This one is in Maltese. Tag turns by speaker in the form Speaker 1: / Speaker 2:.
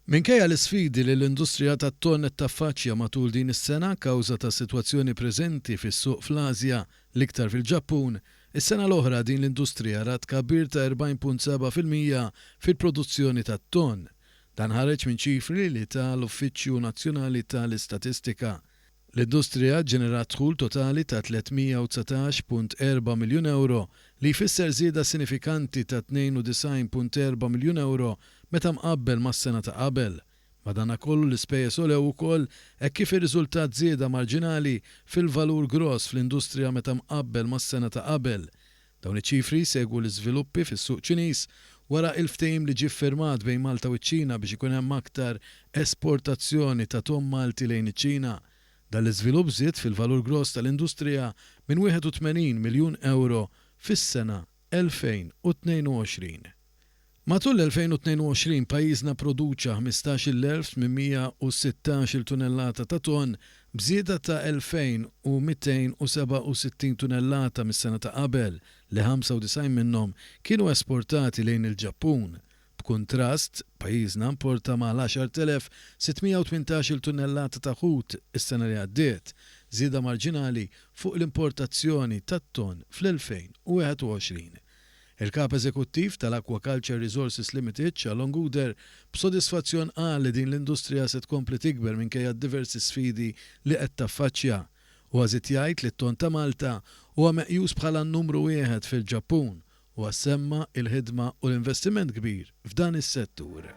Speaker 1: Minkejja l-isfidi li l-industrija tat-tonn qed taffaċċja matul din is-sena kawża tas-sitwazzjoni preżenti fis-suq fl-Asja, l-iktar fil-Ġappun, is-sena l-oħra din l-industrija rat tkabbir ta' 40.7% fil-produzzjoni tat-tonn. Dan ħareġ minn ċifri li ta l-Uffiċċju Nazzjonali tal-Istatistika. L-industrija ġġenerat dħul totali ta' 319.4 miljun ewro, li jfisser żieda sinifikanti ta' 92.4 miljun ewro meta mqabbel mas-sena ta' qabel. Madankollu l-ispejjeż għolew ukoll hekk kif irriżultat żieda marġinali fil-valur gross fl-industrija meta mqabbel mas-sena ta' qabel. Dawn iċ-ċifri jsegwu l-iżviluppi fis-suq Ċiniż wara il-ftehim li ġie ffirmat bejn Malta u ċ-Ċina biex ikun hemm aktar esportazzjoni ta' tonn Malti lejn iċ-Ċina. Dan l-iżvilupp żied fil-valur gross tal-industrija minn 81 miljun ewro fis-sena 2022. Matul l-2022 pajjiżna pproduċa 15,816-il tunellata ta' tonn, b'żieda ta' 2,267 tunellata mis-sena ta' qabel, li 95 minnhom kienu esportati lejn il-Ġappun. B'kuntrast, pajjiżna importa mal-10,618-il tunnellata ta' ħut is-sena li għaddiet, żieda marġinali fuq l-importazzjoni tat-tonn fl-2021. Il-Kap Eżekuttiv tal-Aquaculture Resources Limited, Shalon Gouder, b'sodisfazzjon qal li din l-industrija se tkompli tikber minkejja d-diversi sfidi li qed taffaċċja. Huwa żied jgħid li t-tonn ta' Malta huwa meqjus bħala n-numru wieħed fil-Ġappun. Huwa semma il-ħidma u l-investiment kbir f'dan is-settur.